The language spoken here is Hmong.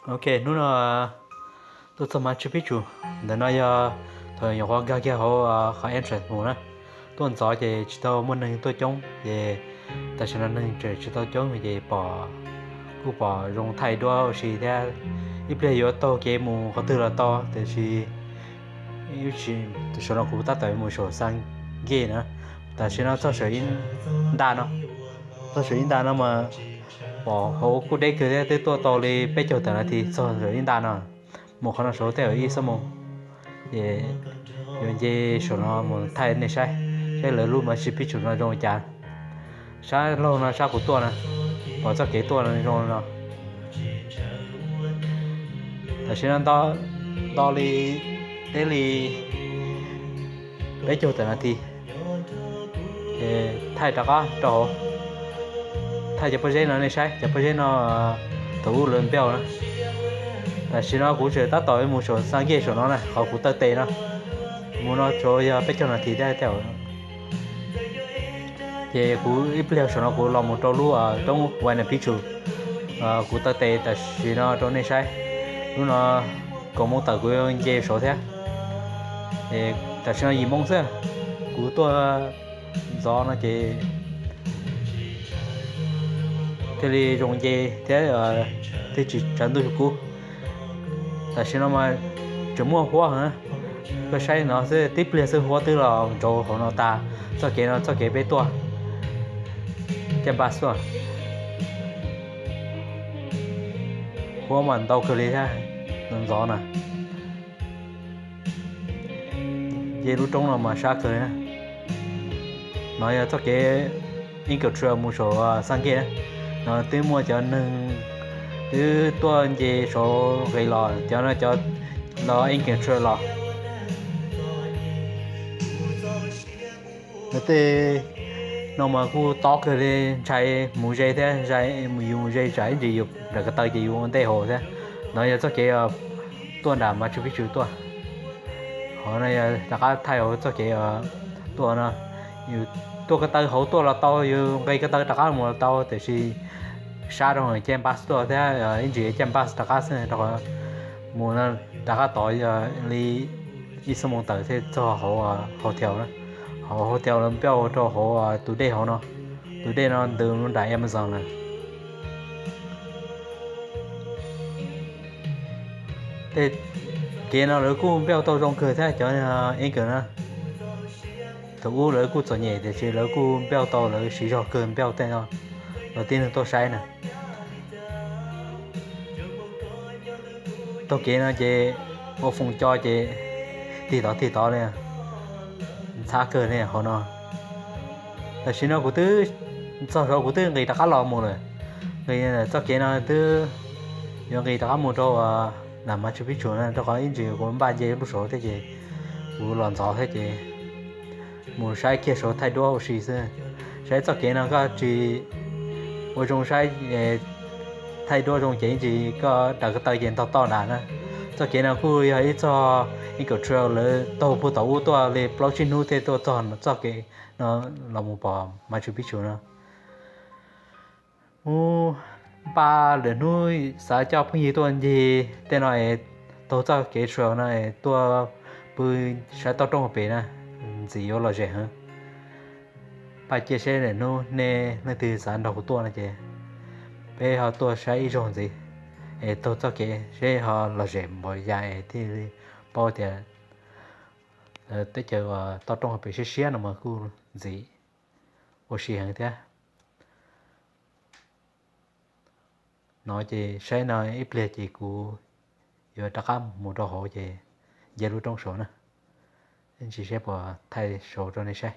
Ok, hnub no tuaj txog Machu Picchu. Ntawm no yog thaum nyuam qhuav nkag kiag hauv qhov entrance mus na. Tuaj ntxov ces tsis tau muaj neeg tuaj coob ces tam sim no neeg tseem tsis tau coob ces pom, kuj pom zoo thaij duab ua si thiab. Ib pliag yuav taug kev mus qhov twg los tau, tiam sis saum no kuv tab tom mus saum San Gate na. Tam sim no txog saum ib nta no, txog saum ib nta no mas pom hauv kuj deb kawg thiab, twb tuaj tau li peb caug tawm nas this txog saum ib nta no. Mus qhov no saud tej zaum ib xuab moos. Ces yuav nce saum no mus thaij nej saib, saib lawv lub Machu Picchu no zoo li cas. Sab laug no sab kuv tuaj na, pom txoj kev tuaj no zoo li no. Tam sim no nto li, deb li peb caug tawm nas this, thaij rov qab rau hauv. Thaij cov pob zeb no nej saib, cov pob zeb no thaum ub lawv npeuj na. Tam sim no kuv tseem tab tom mus saum San Gate saum no na, qhov kuv taw tes no. Mus no tsuas yog peb caug nas this thiab tej zaum. Ces kuv ib pliag saum no kuv los mus rau lub roob Huayna Picchu, kuv taw tes tam sim no rau nej saib. Lub no kaum moos tawm kuv yuav nce saud thiab. Tam sim no yim moos xwb, kuv tuaj ntxov no ces thiaj li zoo nce thiab, thiaj tsis tsawv ntuj kub. Tam sim no mas tseem muaj huab heev, koj saib no xwb tib pliag xwb huab twb los ntsauv hauv no tag. Txoj kev no txoj kev peb tuaj caij npas tuaj. Huab mas ntau kawg li thiab, ntxov na. Nce lub roob no mas sab kawg li na. No yog txoj kev Eagle Trail mus saum San Gate na. No twb muaj cov neeg twb tuaj nce saud nqis los, cov no cov los Eagle Trail los. Tej no mas kuj tob kawg li, ntshai mus ze thiab, ntshai yus mus ze tsam ib ntsis yus nram ko taw ces yus ua ntej hauv thiab. No yog txoj kev tuaj nram Machu Picchu tuaj. Hov no yog rov qab thaij hauv txoj kev tuaj no. Yus tuaj ko taw hauv tuaj los tau, yus nqis ko taw rov qab mus los tau, tiam sis sab rau caij npas tuaj thiab, ib ntsis caij npas rov qab xwb, rau qhov mus no rov qab tod yog li ib xuab moos tawm thiaj txog hauv hotel na. Hauv hotel lawv npeuj rau hauv tus dej hauv no. Tus dej no ntws nram Amazon na. Tej kev no lawv kuj npeuj tau zoo kawg thiab cov Eagle na. Thaum ub lawv kuj txom nyem tiam sis lawv kuj npeuj tau, lawv siv zog kawg npeuj tej no rau tib neeg tuaj saib na. Taug kev no ces ua foom co ces tig tod tig tod li, ntxhab kawg li hauv no. Tam sim no kuv twb txog saud kuv twb nqis rov qab los mus lawm. Nqis txoj kev no twb yuav nqis rov qab mus rau nram Machu Picchu na, rau qhov ib ntsis kuv npaj nce lub saud thiab ces kuv los ntxov thiab ces mus saib kiag saud thaij duab ua si xwb. Saib txoj kev no koj tsis ua zoo saib thaij duab zoo ces ib ntsis koj raws ko taw ces ntog toj nram na. Txoj kev no kuj yog ib txoj Eagle Trail, lawv taug puag tom ub tuaj li plaub tsib hnub thiaj tuaj txog txoj kev no los mus pom Machu Picchu no. Mus npaj lwm hnub xav coj phooj ywg tuaj ncig tej no es taug txoj kev trail no es tuaj pw saib toj roob hauv pes na, ntxim yuav lom zem heev. Npaj cia seb lwm hnub nej leej twg xav nrog kuv tuaj no ces peb ho tuaj saib ib zaug ntxiv es taug txoj kev seb ho lom zem npaum li cas es thiaj li paub tias teb chaws toj roob hauv pes siab siab no mas kuj ntxim ua si heev thiab. No ces saib no ib pliag ces kuv yuav rov qab mus rau hauv ces nce lub roob saud na. Ntsis seb puas thaij saud rau nej saib.